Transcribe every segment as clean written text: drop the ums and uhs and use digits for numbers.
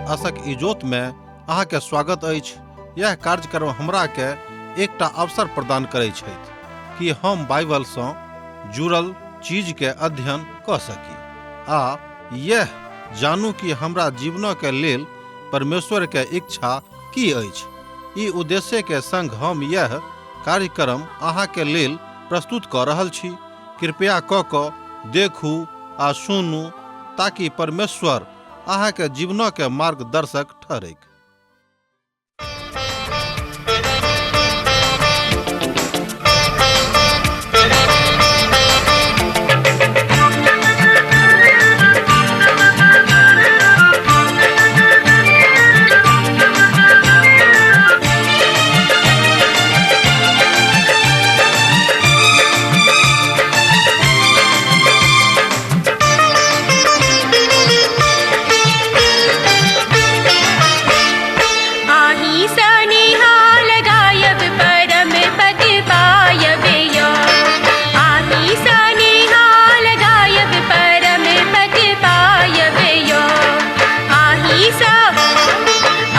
आशक इजोत में अहाँ के स्वागत अछि। यह कार्यक्रम हमरा के एकटा अवसर प्रदान करै छथि कि हम बाइबल सँ जुड़ल चीज के अध्ययन कऽ सकी आ यह जानू कि हमरा जीवन के लेल परमेश्वर के इच्छा की अछि। ई उद्देश्य के संग हम यह कार्यक्रम अहाँ के लेल प्रस्तुत कऽ रहल छी। कृपया कऽ कऽ देखू आ सुनू ताकि परमेश्वर अहाँ के जीवन के मार्गदर्शक ठहरैक। आही सनिहाल गायब परम पद पायब यो। आही सनिहाल गायब परम पद पायब यो। आही स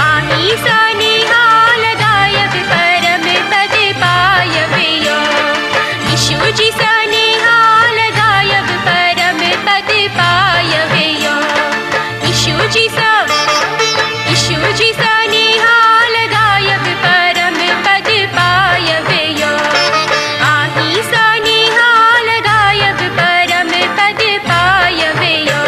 आही सनिहाल गायब परम पद पायब यो। यीशु जी सनिहाल गायब परम पद पायब यो। यीशु जी स यीशु जी सनिहाल गायब परम पद पायब यो। आही सनिहाल गायब परम पद पायब यो।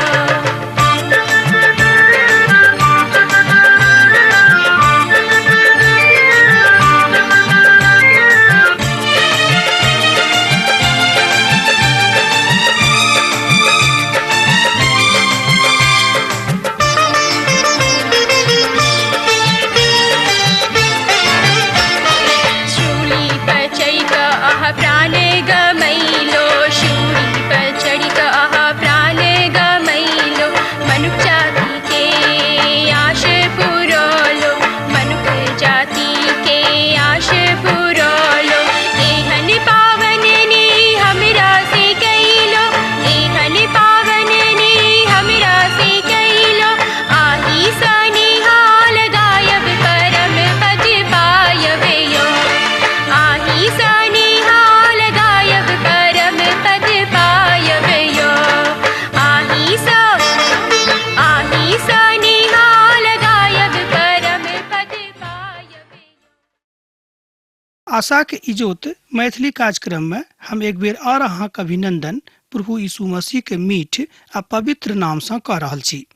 शूली पर चढ़ि कऽ अहाँ प्राण गमैलो। शूली पर चढ़ि कऽ अहाँ प्राण गमैलो। मनुख जाति के आश पुरौलो। मनुख जाति के आश पुरौलो। एहन पावन ने हमरा से कैलो। एहन पावन ने हमरा से कैलो। आही सनिहाल गायब परम पद पायब यो। आही सनिहाल गायब परम पद पायब यो। आही स आही सनिहाल गायब परम पद पायब यो। आशाक इजोत मैथिली कार्यक्रम में हम एक बेर और अहाँक अभिनंदन प्रभु यीशु मसीह के मीठ आ पवित्र नाम सँ कऽ रहल छी।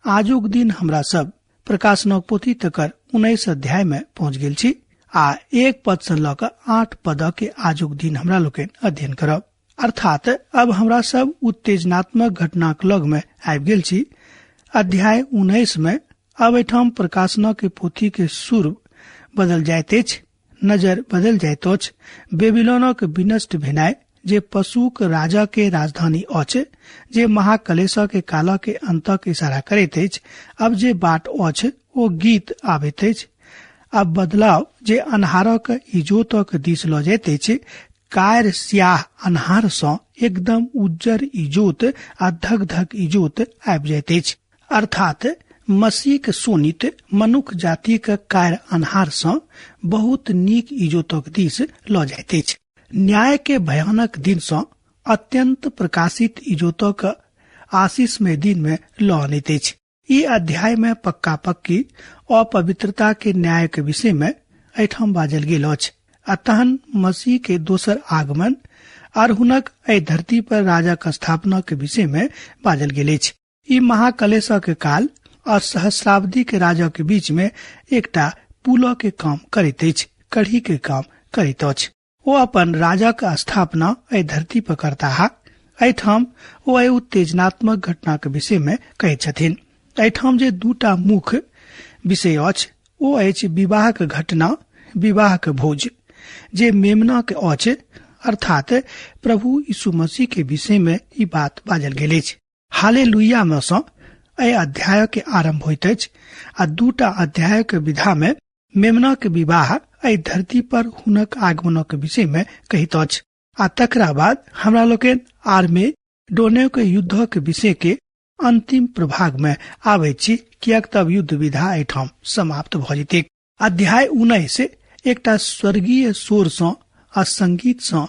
आजुक दिन हमरा सब प्रकाशनक पोथी तकर 19 अध्याय में पहुंच गेल छी आ 1 पद सँ लऽ कऽ 8 पद के आजुक दिन हमरा लोकनि अध्ययन करब। अर्थात अब हमरा सब उत्तेजनात्मक घटनाक लग में आबि गेल छी। अध्याय 19 में अब एठाम प्रकाशनक पोथी के सुर बदल जाइत अछि, नजर बदल जाइत अछि। बेबीलोनक विनष्ट भेनाइ जे पशुक राजा के राजधानी अछि, जे महाकलेश के काल के अंत के इशारा करैत अछि, अब जे बाट अछि ओ गीत आबैत अछि। अब बदलाव जे अन्हारक इजोतक दिस लऽ जाइत अछि, कार स्याह अन्हार सँ एकदम उज्जर इजोत आ धक धक इजोत आबि जाइत अछि। अर्थात मसीहक शोणित मनुख जातिक कार अन्हार सँ बहुत नीक इजोतक दिस लऽ जाइत अछि। न्याय के भयानक दिन सँ अत्यंत प्रकाशित इजोतक आशीषमय दिन में लऽ अनैत अछि। ई अध्याय में पक्का पक्की अपवित्रता के न्याय के विषय में एहिठाम बाजल गेल अछि। आ तहन मसीह के दोसर आगमन आर हुनक एहि धरती पर राजाक स्थापना के विषय में बाजल गेल अछि। ई महाकलेशक काल और सहस्राब्दी के राजा के बीच में एकटा पुल के काम करैत अछि, कढ़ी के काम करैत अछि। ओ अपन राजाक स्थापना एहि धरती पर करताह। एहिठाम ओ एहि उत्तेजनात्मक घटनाक विषय में कहैत छथिन। एहिठाम जे दूटा मुख्य विषय अछि ओ अछि विवाहक घटना, विवाहक भोज जे मेमना के अछि, अर्थात प्रभु यीशु मसीह के विषय में ई बात बाजल गेल अछि। हालेलुइया में सँ एहि अध्याय के आरंभ होइत अछि आ दूटा अध्याय के विधा में मेमना के विवाह एहि धरती पर हुनक आगमनक विषय में कहैत अछि। आ तकरा बाद हमरा लोकनि आर में डोने के युद्धक विषय के अंतिम प्रभाग में आबै छी, किएक तब युद्ध विधा एहिठाम समाप्त भऽ जेतैक। अध्याय 19 एकटा स्वर्गीय शोर सँ आ संगीत सँ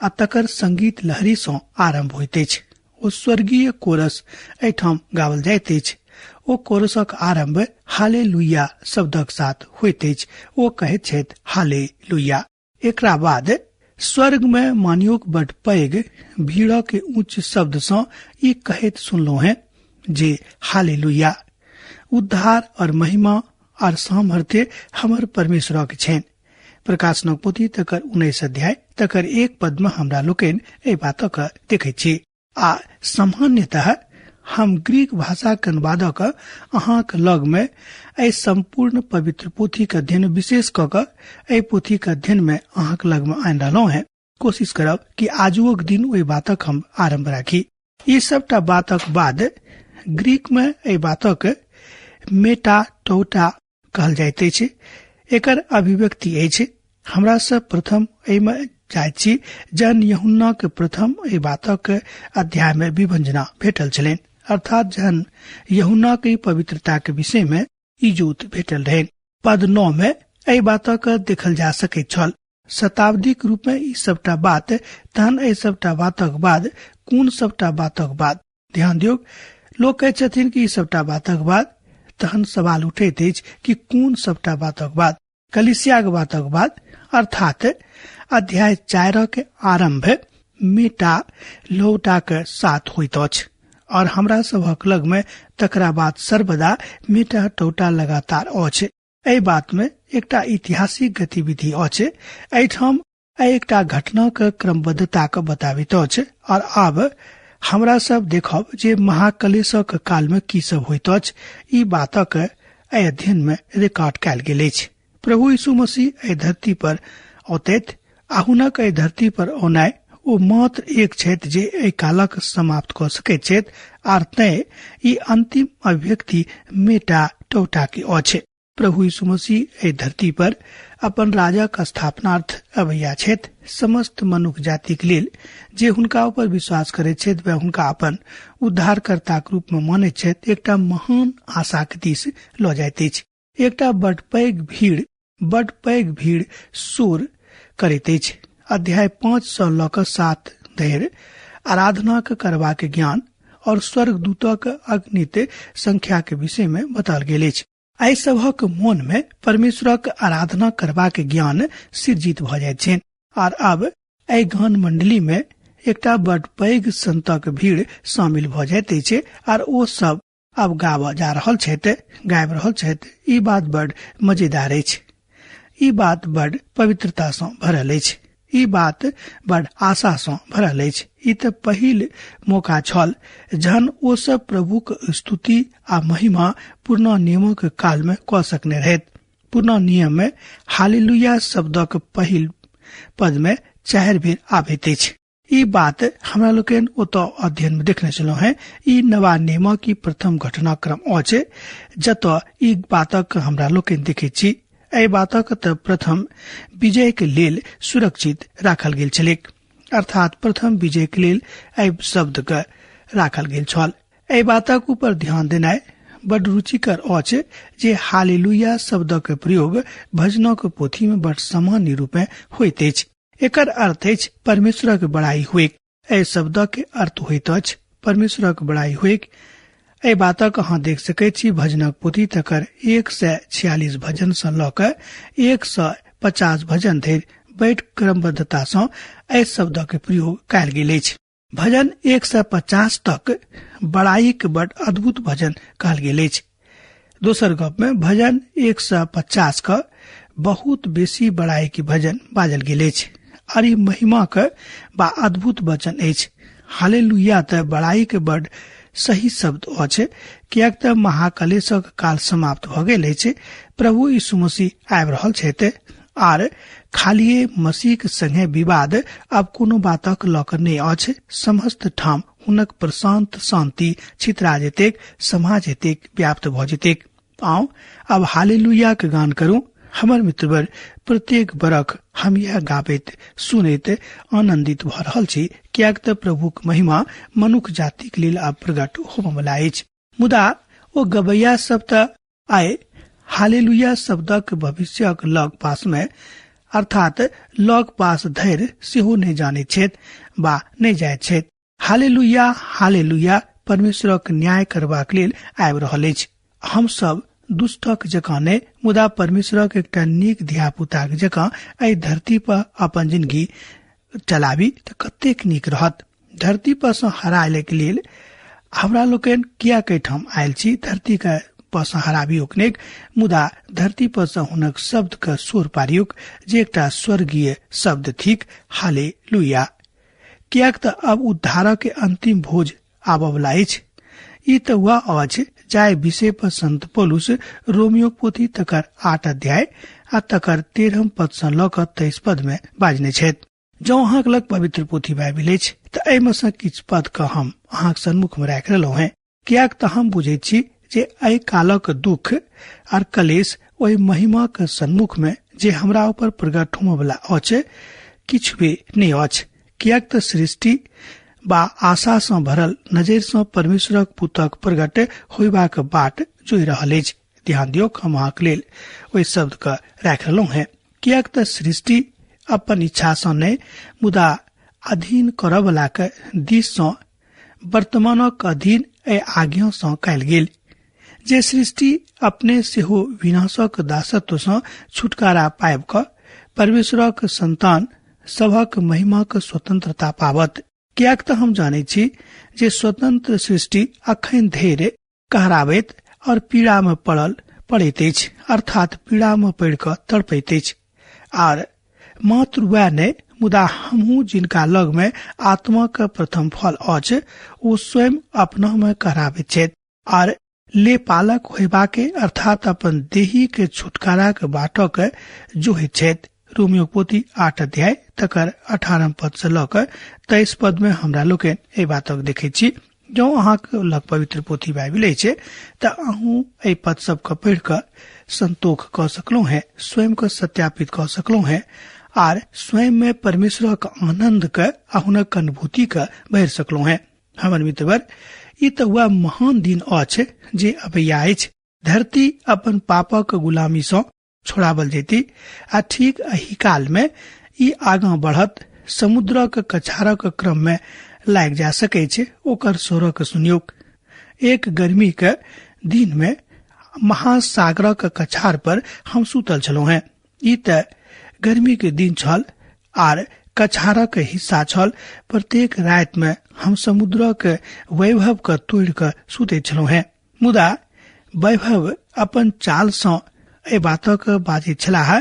आ तकर संगीत लहरी सँ आरंभ होइत अछि। ओ स्वर्गीय कोरस एहिठाम गावल जाइत अछि। ओ कोरसक आरंभ हालेलुया शब्दक साथ होइत अछि। ओ कहैत छथि हालेलुया। एकरा बाद स्वर्ग में मानियोक बड पैघ भीड़क उच्च शब्द सँ ई कहैत सुनलहुँ हैं जे हालेलुया, उद्धार और महिमा और सामर्थ्य हमर परमेश्वरक छनि। प्रकाशनक पोथी तकर 19 अध्याय तकर 1 पद में हमरा लोकनि एहि बातक देखैत छी। आ सामान्यतः हम ग्रीक भाषा के अनुवादक अहाँक लग में एहि संपूर्ण पवित्र पोथी के अध्ययन, विशेष कऽ कऽ एहि पोथी के अध्ययन में अहाँक लग में आनि रहलहुँ हैं। कोशिश करब कि आजुओक दिन ओहि बातक हम आरंभ राखी। ई सबटा बातक बाद ग्रीक में एहि बातक मेटा टौटा कहल जाइत अछि। एकर अभिव्यक्ति अछि। हमरा सब प्रथम एहिमे जाइत छी जहन यूहन्ना के प्रथम एहि बातक अध्याय में विभंजना भेटल छलनि, अर्थात जहन यूहन्ना के पवित्रता के विषय में इजोत भेटल रहनि। पद 9 में एहि बातक देखल जा सकैत छल। शताब्दीक रूप में ई सबटा बात, तहन एहि सबटा बातक बाद कोन सबटा बातक बाद? ध्यान दियौ, लोक कहै छथिन कि ई सबटा बातक बाद, तहन सवाल उठैत अछि कि कोन सबटा बातक बाद? कलिसियाक बातक बाद, अर्थात अध्याय 4 के आरंभ मेटा लौटा के साथ होइत अछि और हमरा सभक लग में तकरा बाद सर्वदा मेटा टौटा लगातार अछि। एहि बात में एकटा ऐतिहासिक गतिविधि अछि। एहिठाम एकटा घटना के क्रमबद्धता के बताबैत अछि। और आब हमरा सब देखब जे महाकलेशक काल में की सब होइत अछि। ई बातक एहि अध्ययन में रिकॉर्ड कयल गेल अछि। प्रभु यीशु मसीह एहि धरती पर औतैत आ हुनक एहि धरती पर औनाइ ओ मात्र एक छथि जे एहि कालक समाप्त कऽ सकैत छथि, आर तैं ई अंतिम अभिव्यक्ति मेटा टौटा के अछि। प्रभु यीशु मसीह एहि धरती पर अपन राजाक स्थापनार्थ अबैया छथि। समस्त मनुख जातिक लेल जे हुनका ऊपर विश्वास करैत छथि व हुनका अपन उद्धारकर्ताक रूप में मानैत छथि, एकटा महान आशाक दिस लऽ जाइत अछि। एकटा बड पैघ भीड़ शोर करैत अछि। अध्याय 5 सँ लऽ कऽ 7 धरि आराधनाक करबाक ज्ञान और स्वर्गदूतक अगणित संख्या के विषय में बताओल गेल अछि। एहि सभक मोन में परमेश्वरक आराधना करबाक ज्ञान सृजित भऽ जाइत छनि। आर अब एहि गान मंडली में एकटा बड पैघ संतक भीड़ शामिल भऽ जाइत अछि आर ओ सब अब गाबऽ जा रहल छथि, गाबि रहल छथि। ई बात बड मजेदार अछि। ई बात बड पवित्रता सँ भरल अछि। ई बात बड आशा सँ भरल अछि। ई तऽ पहिल मौका छल जहन ओ सब प्रभुक स्तुति आ महिमा पुरना नियमक काल में कऽ सकने रहैत। पुरना नियम में हालेलुया शब्दक पहिल पद में 4 बेर आबैत अछि। ई बात हमरा लोकनि ओतऽ अध्ययन में देखने छलहुँ हैं। ई नवा नियमक ई प्रथम घटनाक्रम अछि जतऽ ई बातक हमरा लोकनि देखैत छी। एहि बातक तऽ प्रथम विजय के लेल सुरक्षित राखल गेल छलैक, अर्थात प्रथम विजय के लेल एहि शब्द के राखल गेल छल। एहि बातक ऊपर ध्यान देनाइ बड रुचिकर अछि जे हालेलुया शब्दक प्रयोग भजनक पोथी में बड सामान्य रूपे होइत अछि। एकर अर्थ अछि परमेश्वरक बड़ाई होइक। एहि शब्दक अर्थ होइत अछि परमेश्वरक बड़ाई होइक। एहि बातक अहाँ देख सकैत छी भजनक पोथी तकर 146 भजन सँ लऽ कऽ 150 भजन धरि बड़ क्रमबद्धता सँ एहि शब्दक प्रयोग कयल गेल अछि। भजन 150 तक बड़ाईक बड़ अद्भुत भजन कहल गेल अछि। दोसर गप में भजन 150 क बहुत बेसी बड़ाई के भजन बाजल गेल अछि और ई महिमा के बा अद्भुत वचन अछि। हालेलुया त बड़ाई के बड़ सही शब्द अछि, किएक त महाकलेशक काल समाप्त भऽ गेल अछि। प्रभु यीशु मसीह आबि रहल छथि आर खालिए मसीह के संगे विवाद अब कोनो बातक लऽ कऽ नहि अछि। समस्त ठाम हुनक प्रशांत शांति छितरा जेतेक, समाज हेतेक, व्याप्त भऽ जेतेक। आउ अब हालेलुया के गान करू। हमर मित्रवर, प्रत्येक बरख हम यह गाबैत सुनैत आनंदित भऽ रहल छी, किएक तऽ प्रभुक महिमा मनुख जातिक लेल आब प्रकट होमवला अछि। मुदा ओ गबैया सब तऽ आइ हालेलुया शब्दक भविष्यक लग पास में, अर्थात लग पास धरि सेहो नहि जानैत छथि बा नहि जाइत छथि। हालेलुया हालेलुया परमेश्वरक न्याय करबाक लेल आबि रहल अछि। हम सब दुष्टक जकाँ नहि, मुदा परमेश्वरक एकटा नीक धियापुताक जकाँ एहि धरती पर अपन जिंदगी चलाबी तऽ कतेक नीक रहत। धरती पर सँ हरायके लेल हमरा लोकनि किएक एहिठाम आयल छी? धरती के पर सँ हराबियोक नहि, मुदा धरती पर सँ हुनक शब्द के शोर पारियोक, जे एकटा स्वर्गीय शब्द थिक, हालेलुया। किएक तऽ अब उद्धारक के अंतिम भोज आबऽवला अछि। ई तऽ वह अछि जाहि विषय पर संत पौलुस रोमियो पोथी तकर 8 अध्याय आ तकर 13 पद सँ लऽ कऽ 23 पद में बाजने छथि। जँ अहाँक लग पवित्र पोथी बाइबिल अछि तऽ एहिमे सँ किछु पद के हम अहाँक सन्मुख में राखि रहलहुँ हेँ, किएक तऽ हम बुझैत छी जे एहि कालक दुख आर कलेश ओहि महिमाक सन्मुख में जे हमरा ऊपर प्रकट होमऽवला अछि किछु भी नहि अछि। किएक तऽ सृष्टि बा आशा सँ भरल नजरि सँ परमेश्वरक पुतक प्रकट होयबाक बाट जोहि रहल अछि। ध्यान दियौ, हम अहाँक लेल ओहि शब्द के राखि रहलहुँ हेँ। किएक तऽ सृष्टि अपन इच्छा सँ नहि, मुदा अधीन करऽवला के दिस सँ वर्तमानक अधीन एहि आज्ञा सँ कयल गेल, जे सृष्टि अपने सेहो विनाशक दासत्व सँ छुटकारा पाबि कऽ परमेश्वरक संतान सभक महिमाक स्वतंत्रता पाबत। किएक तऽ हम जानैत छी जे स्वतंत्र सृष्टि अखन धरि कहराबैत और पीड़ा में पड़ल पड़ैत अछि, अर्थात पीड़ा में पड़ि कऽ तड़पैत अछि। आर मात्र वएह नहि, मुदा हमहूँ जिनका लग में आत्मा के प्रथम फल अछि, ओ स्वयं अपना में कहराबैत छथि आर ले पालक होयबा के, अर्थात अपन देही के छुटकारा के बाटक जोहैत छथि। रोमियो पोथी 8 अध्याय तकर 18 पद से लऽ कऽ 23 पद में हमरा लोकनि एहि बातक देखैत छी। जँ अहाँक लग पवित्र पोथी बाइबिल अछि तऽ अहूँ एहि पद सबके पढ़ि कऽ संतोख कऽ सकलहुँ हेँ, स्वयं के सत्यापित कऽ सकलहुँ हेँ आर स्वयं में परमेश्वरक आनंद के आ हुनक अनुभूति के भरि सकलहुँ हेँ। हमर मित्रवर, ई तऽ वएह महान दिन अछि जे अबैया अछि। धरती अपन पापक गुलामी सँ छोड़ावल जेती आ ठीक एही काल में ई आगाँ बढ़त, समुद्रक कछारक क्रम में लागि जा सकै छै। ओकर स्वरक सुनियोक। एक गर्मी के दिन में महासागरक कछार पर हम सुतल छलहुँ हेँ। ई तऽ गर्मी के दिन छल आर कछारक हिस्सा छल। प्रत्येक राति में हम समुद्रक वैभव के तोड़ि कऽ सुतैत छलहुँ हेँ। मुदा वैभव अपन चाल सँ एहि बातक बाजैत छलाह,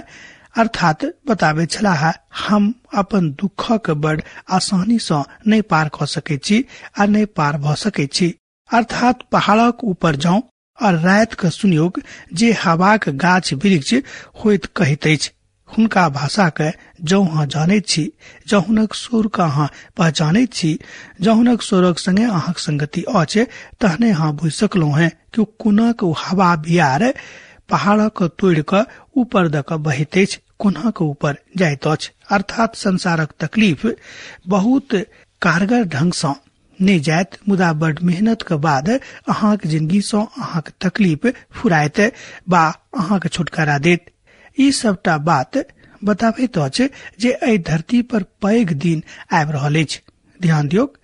अर्थात बताबैत छलाह, हम अपन दुखक बड़ आसानी सँ नहि पार कऽ सकैत छी आ नहि पार भऽ सकैत छी। अर्थात पहाड़क ऊपर जाउ और राति के सुनियोक जे हवाक गाछ वृक्ष होइत कहैत अछि। हुनका भाषा के जँ अहाँ जानैत छी, जँ हुनक स्वर के अहाँ पहचानैत छी, जँ हुनक स्वरक संगे अहाँक संगति अछि, तहने अहाँ बुझि सकलहुँ हेँ कि ओ कोना के ओ हवा बियार पहाड़क तोड़ि कऽ ऊपर दऽ कऽ बहैत अछि, कोना के ऊपर जाइत अछि। अर्थात संसारक तकलीफ बहुत कारगर ढंग सँ नहि जायत, मुदा बड मेहनत के बाद अहाँक जिंदगी सँ अहाँक तकलीफ फुरायत बा अहाँक छुटकारा देत। ई सबटा बात बताबैत अछि जे एहि धरती पर पैघ दिन आबि रहल अछि। ध्यान दियौक,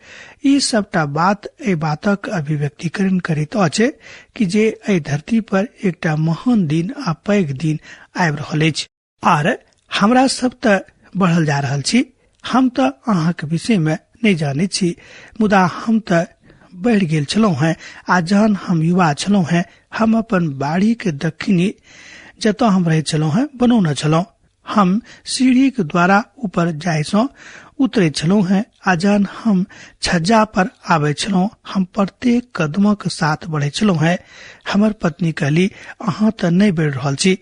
ई सबटा बात एहि बातक अभिव्यक्तिकरण करैत अछि कि जे एहि धरती पर एकटा महान दिन आ पैघ दिन आबि रहल अछि। आर हमरा सब तऽ बढ़ल जा रहल छी। हम तऽ अहाँक विषय में नहि जानैत छी, मुदा हम तऽ बढ़ि गेल छलहुँ हेँ आ जहन हम युवा छलहुँ हेँ, हम अपन बाड़ी के दक्षिणी जतऽ हम रहैत छलहुँ हेँ बनौने छलहुँ। हम सीढ़ी के द्वारा ऊपर जाय सँ उतरैत छलहुँ हेँ आ जहन हम छज्जा पर आबैत छलहुँ, हम प्रत्येक कदमक साथ बढ़ैत छलहुँ हेँ। हमर पत्नी कहली, अहाँ तऽ नहि बढ़ि रहल छी।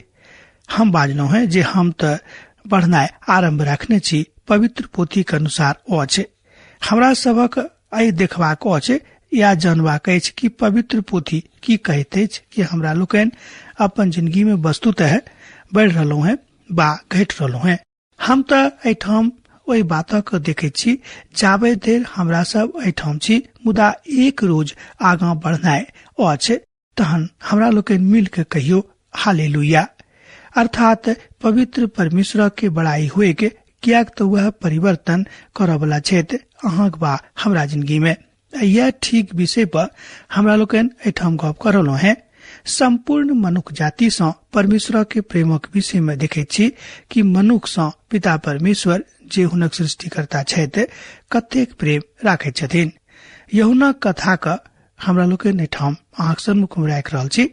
हम बाजलहुँ हेँ जे हम तऽ बढ़नाइ आरम्भ रखने छी, पवित्र पोथी के अनुसार अछि। हमरा सबक एहि देखबाक अछि या जानबाक अछि कि पवित्र पोथी की कहैत अछि कि हमरा लोकनि अपन जिंदगी में वस्तुतः बढ़ि रहलहुँ हेँ बा घटि रहलहुँ हेँ। हम तऽ एहिठाम ओहि बातक देखैत छी जाबे देर हमरा सब एहिठाम छी, मुदा एक रोज आगाँ बढ़नाइ अछि, तहन हमरा लोकनि मिल के कहियो हालेलुया, अर्थात पवित्र परमेश्वर के बड़ाई हुए के, कियाक तऽ वह परिवर्तन करऽ वाला छथि अहाँक बा हमरा जिंदगी में। यह ठीक विषय पर हमरा लोकनि एहिठाम गप कर रहलहुँ हेँ। संपूर्ण मनुख जाति सँ परमेश्वर के प्रेमक विषय में देखैत छी कि मनुख सँ पिता परमेश्वर जे हुनक सृष्टिकर्ता छथि कतेक प्रेम राखैत छथिन। यूहन्ना कथा क हमरा लोकनि एहिठाम अहाँक सम्मुख में राखि रहल छी,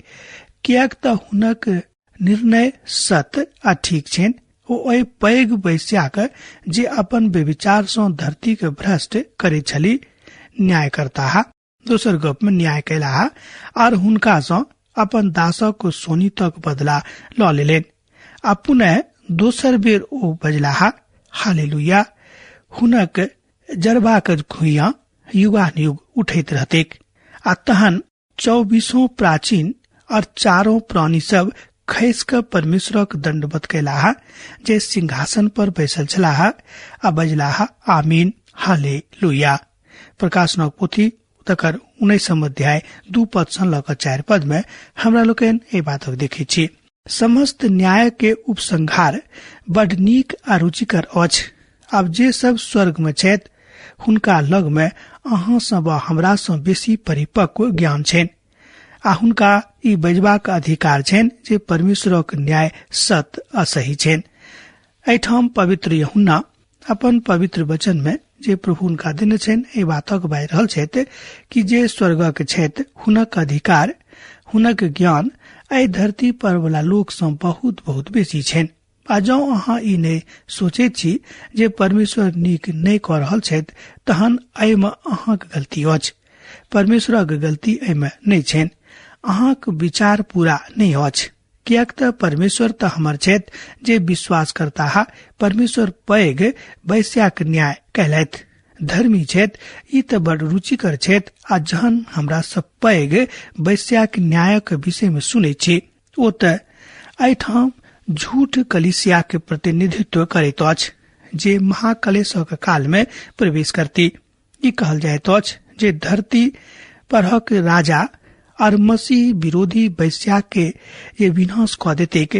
कियाक तऽ हुनक निर्णय सत्य आ ठीक छनि। ओ ओहि पैघ वैश्याक जे अपन व्यभिचार सँ धरती के भ्रष्ट करैत छली न्याय करताह, दोसर गप में न्याय कयलाह आर हुनका सँ अपन दासक सोनितक बदला लऽ लेलनि। आ पुनः दोसर बेर ओ बजलाह हालेलुया, हुनक जरबाक घुइयाँ युगानुयुग उठैत रहतैक। आ तहन 24 प्राचीन और चारों प्राणी सब खसि कऽ परमेश्वरक दंडवत कयलाह जे सिंहासन पर बैसल छलाह आ बजलाह आमीन हालेलुया। प्रकाशनक पोथी तकर 19 अध्याय 2 पद सँ लऽ कऽ 4 पद में हमरा लोकनि एहि बातक देखैत छी। समस्त न्याय के उपसंहार बड नीक आ रुचिकर अछि। आब जे सब स्वर्ग में छथि हुनका लग में अहाँ सँ वा हमरा सँ बेसी परिपक्व ज्ञान छनि आ हुनका ई बजबाक अधिकार छनि जे परमेश्वरक न्याय सत्य आ सही छनि। एहिठाम पवित्र यूहन्ना अपन पवित्र वचन में जे प्रभु हुनका देने छनि एहि बातक बाजि रहल छथि कि जे स्वर्गक छथि हुनक अधिकार, हुनक ज्ञान एहि धरती पर वाला लोक सँ बहुत बहुत बेसी छनि। आ जँ अहाँ ई नहि सोचैत छी जे परमेश्वर नीक नहि कऽ रहल छथि तहन एहिमे अहाँक गलती अछि। परमेश्वरक गलती एहिमे नहि छनि। अहाँक विचार पूरा नहि अछि, किएक तऽ परमेश्वर तऽ हमर छथि जे विश्वास करताह। परमेश्वर पैघ वैश्याक न्याय कयलथि, धर्मी छथि, ई तऽ बड़ रुचिकर छथि। आ जहन हमरा सब पैघ वैश्याक न्यायक विषय में सुनै छी ओ तऽ एहिठाम झूठ कलीसिया के प्रतिनिधित्व करैत अछि जे महाकलेशक काल में प्रवेश करती। ई कहल जाइत अछि जे धरती परहक राजा और मसीह विरोधी वैश्या के जे विनाश कऽ देतैक,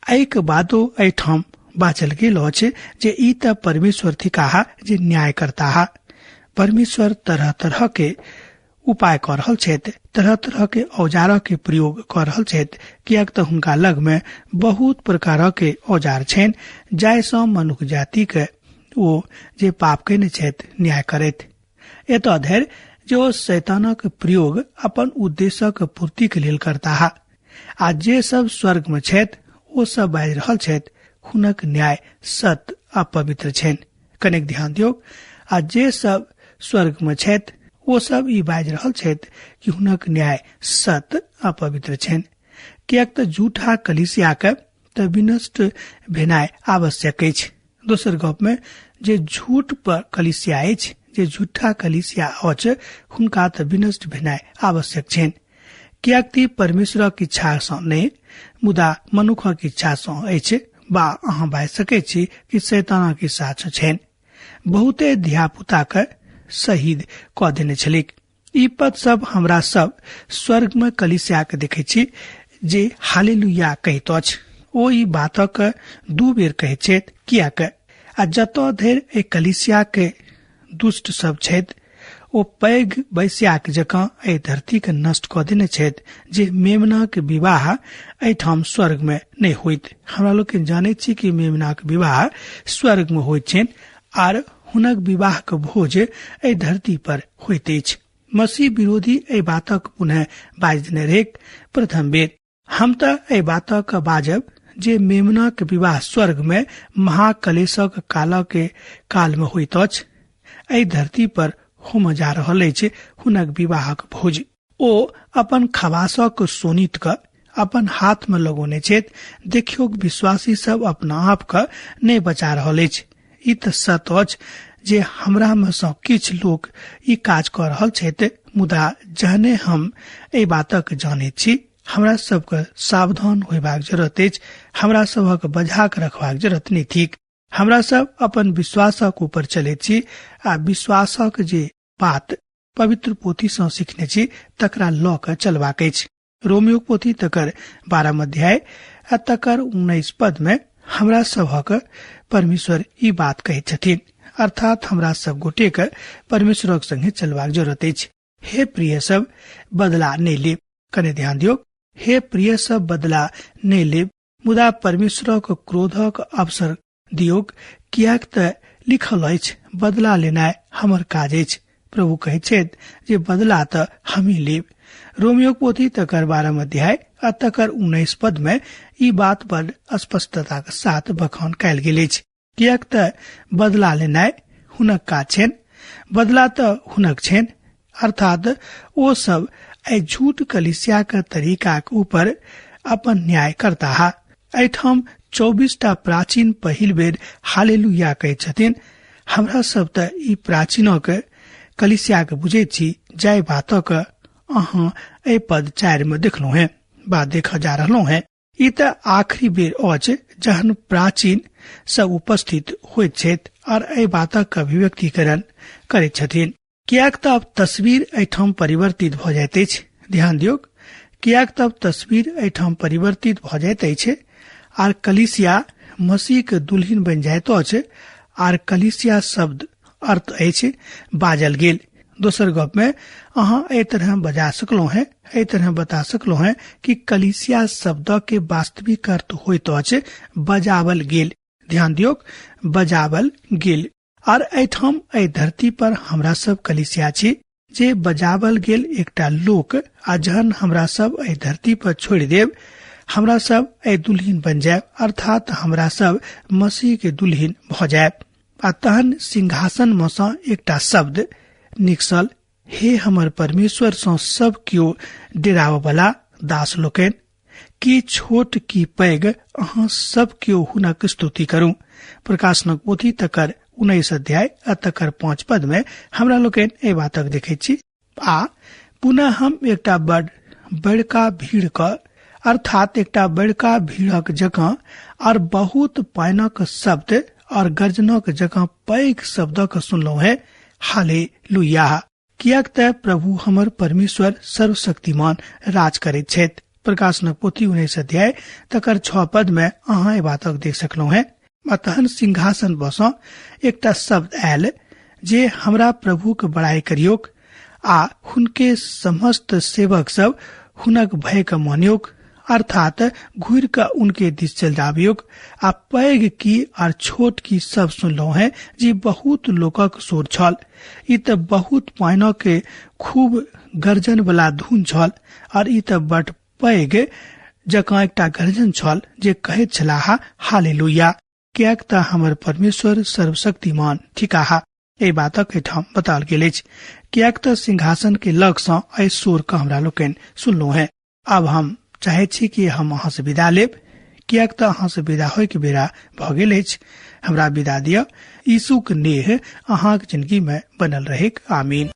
एहिके बादो एहिठाम बाजल गेल अछि जे ई तऽ परमेश्वर थिकाह जे न्याय करताह। परमेश्वर तरह तरह के उपाय कऽ रहल छथि, तरह तरह के औजार के प्रयोग कऽ रहल छथि, किएक तऽ हुनका लग में बहुत प्रकार के औजार छनि जाहि सँ मनुख जाति के ओ जे पाप कयने छथि न्याय करैत। एतऽ धरि जे ओ शैतानक प्रयोग अपन उद्देश्यक पूर्ति के लेल करताह। आ जे सब स्वर्ग में छथि ओ सब बाजि रहल छथि हुनक न्याय सत्य आ पवित्र छनि। कनेक ध्यान दियौ। आ जे सब स्वर्ग में छथि ओ सब ई बाजि रहल छथि कि हुनक न्याय सत्य आ पवित्र छनि, किएक तऽ झूठा कलीसिया के तऽ विनष्ट भेनाइ आवश्यक अछि। दोसर गप में जे झूठ पर कलीसिया अछि, जे झूठा कलीसिया अछि, हुनका तऽ विनष्ट भेनाइ आवश्यक छनि, किएक तऽ परमेश्वरक इच्छा सँ नहि मुदा मनुखक इच्छा सँ अछि, बा अहाँ बाजि सकैत छी कि शैतानक इच्छा सँ छनि। बहुते धियापुता के शहीद कऽ देने छलिक। ई पद सब हमरा सब स्वर्ग में कलीसिया के देखै छी जे हालेलुया कहैत अछि। ओ ई बातक 2 बेर कहैत छथि, किएक? आ जतऽ धरि एहि कलीसिया के दुष्ट सब छथि ओ पैघ वैश्याक जकाँ एहि धरती के नष्ट कऽ देने छथि जे मेमनाक विवाह एहिठाम स्वर्ग में नहि होइत। हमरा लोकनि जानैत छी कि मेमनाक विवाह स्वर्ग में होइत छनि आर हुनक विवाह के भोज एहि धरती पर होइत अछि। मसीह विरोधी एहि बातक पुनः बाजि देने रहैक प्रथम बेर। हम तऽ एहि बातक बाजब जे मेमनाक विवाह स्वर्ग में महाकलेशक काल के काल में होइत अछि। एहि धरती पर होमय जा रहल अछि हुनक विवाहक भोज। ओ अपन खवासक सोनित क अपन हाथ में लगौने छथि। देखियौ विश्वासी सब अपना आप के नहि बचा रहल अछि। ई तऽ सत्य अछि जे हमरा में सँ किछु लोक ई काज कऽ रहल छथि, मुदा जहने हम एहि बातक जानैत छी हमरा सबके सावधान होयबाक जरूरत अछि। हमरा सभक बझा कऽ रखबाक जरूरत नहि थिक। हमरा सब अपन विश्वासक ऊपर चलैत छी आ विश्वासक जे बात पवित्र पोथी सँ सीखने छी तकरा लऽ कऽ चलबाक अछि। रोमियो पोथी तकर 12 अध्याय आ तकर 19 पद में हमरा सभक परमेश्वर ई बात कहैत छथिन, अर्थात हमरा सब गोटे के परमेश्वरक संगे चलबाक जरूरत अछि। हे प्रिय सब, बदला नहि लेब। कने ध्यान दियौ, हे प्रिय सब, बदला नहि लेब, मुदा परमेश्वरक क्रोधक अवसर दियौक, किएक तऽ लिखल अछि, बदला लेनाइ हमर काज अछि। प्रभु कहैत छथि जे बदला तऽ हमही लेब। रोमियो पोथी तकर 12 अध्याय आ तकर 19 पद में ई बात बड़ स्पष्टताक साथ बखान कयल गेल अछि, किएक तऽ बदला लेनाइ हुनक काज छनि, बदला तऽ हुनक छनि। अर्थात ओ सब एहि झूठ कलिसियाक तरीकाक ऊपर अपन न्याय करताह। एहिठाम 24टा प्राचीन पहिल बेर हालेलुया कहैत छथिन। हमरा सब तऽ ई प्राचीनक कलिसियाक बुझैत छी, जाहि बातक अहाँ एहि पद 4 में देखलहुँ हेँ बा देखऽ जा रहलहुँ हेँ। ई तऽ आखिरी बेर अछि जहन प्राचीन सब उपस्थित होइत छथि और एहि बातक अभिव्यक्तिकरण करैत छथिन, किएक तऽ अब तस्वीर एहिठाम परिवर्तित भऽ जाइत अछि। ध्यान दियौक, किएक तऽ अब तस्वीर एहिठाम परिवर्तित भऽ जाइत अछि आर कलीसिया मसीह के दुल्हिन बनि जाइत अछि। आर कलीसिया शब्द अर्थ अछि बाजल गेल। दोसर गप में अहाँ एहि तरह बजा सकलहुँ हैं, एहि तरह बता सकलहुँ हैं कि कलीसिया शब्द के वास्तविक अर्थ होइत अछि बजावल गेल। ध्यान दियौक, बजावल गेल। आर एहिठाम एहि धरती पर हमरा सब कलीसिया छी जे बजावल गेल एकटा लोक, आ जहन हमरा सब एहि धरती पर छोड़ि देब, हमरा सब एहि दुल्हिन बन जायब, अर्थात हमरा सब मसीह के दुल्हिन भऽ जायब। आ तहन सिंहासन में सँ एकटा शब्द निकसल, हे हमर परमेश्वर सँ सब केओ डेराबऽ वाला दास लोकनि, की छोट की पैघ, अहाँ सब केओ हुनक स्तुति करू। प्रकाशनक पोथी तकर 19 अध्याय आ तकर 5 पद में हमरा लोकनि एहि बातक देखैत छी। आ पुनः हम एकटा बड़ बड़का भीड़ क, अर्थात एकटा बड़का भीड़क जकाँ और बहुत पानिक शब्द और गर्जनक जकाँ पैघ शब्दक सुनलहुँ हेँ, हालेलुया, किएक तऽ प्रभु हमर परमेश्वर सर्वशक्तिमान राज करैत छथि। प्रकाशनक पोथी 19 अध्याय तकर 6 पद में अहाँ एहि बातक देख सकलहुँ हेँ। आ तहन सिंहासन बसँ एकटा शब्द आयल जे हमरा प्रभुक बड़ाई करियौक आ हुनके समस्त सेवक सब हुनक भय के मानियौक, अर्थात घुरि कऽ उनके दिस चलि जाबियौक। आ पैघ की आर छोट की सब सुनलहुँ हेँ जे बहुत लोकक शोर छल। ई तऽ बहुत पानिक के खूब गर्जन वाला धुन छल, और ई तऽ बड पैघ जकाँ एकटा गर्जन छल जे कहैत छलाह हालेलुया, किएक तऽ हमर परमेश्वर सर्वशक्तिमान थिकाह। एहि बातक एहिठाम बताओल गेल अछि, किएक तऽ सिंहासन के लग सँ एहि शोर के हमरा लोकनि सुनलहुँ हेँ। आब हम चाहैत छी कि हम अहाँ से विदा लेब, किएक तऽ अहाँ से विदा होय के बेरा भऽ गेल अछि। हमरा विदा दिअ। यीशुक नेह अहाँक जिंदगी में बनल रहेक। आमीन।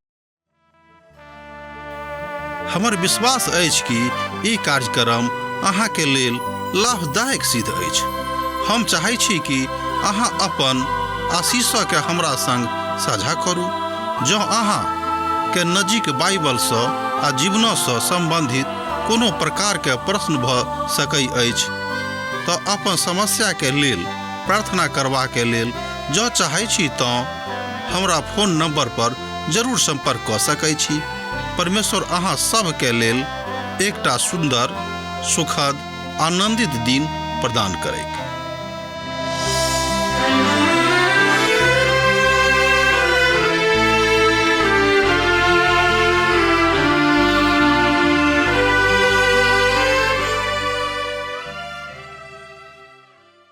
हमर विश्वास अछि कि ई कार्यक्रम अहाँके लेल लाभदायक सिद्ध अछि। हम चाहै छी कि अहाँ अपन आशीषके हमरा संग साझा करू। जँ अहाँ के नजीक बाइबलसँ आ जीवनसँ सम्बन्धित कोनो प्रकारके प्रश्न भऽ सकै अछि तऽ अपन समस्याके लेल प्रार्थना करबाके लेल जँ चाहै छी तँ हमरा फोन नंबर पर जरूर संपर्क कऽ सकै छी। परमेश्वर अहाँ सभके लेल एकटा सुन्दर, सुखद, आनंदित दिन प्रदान करैक।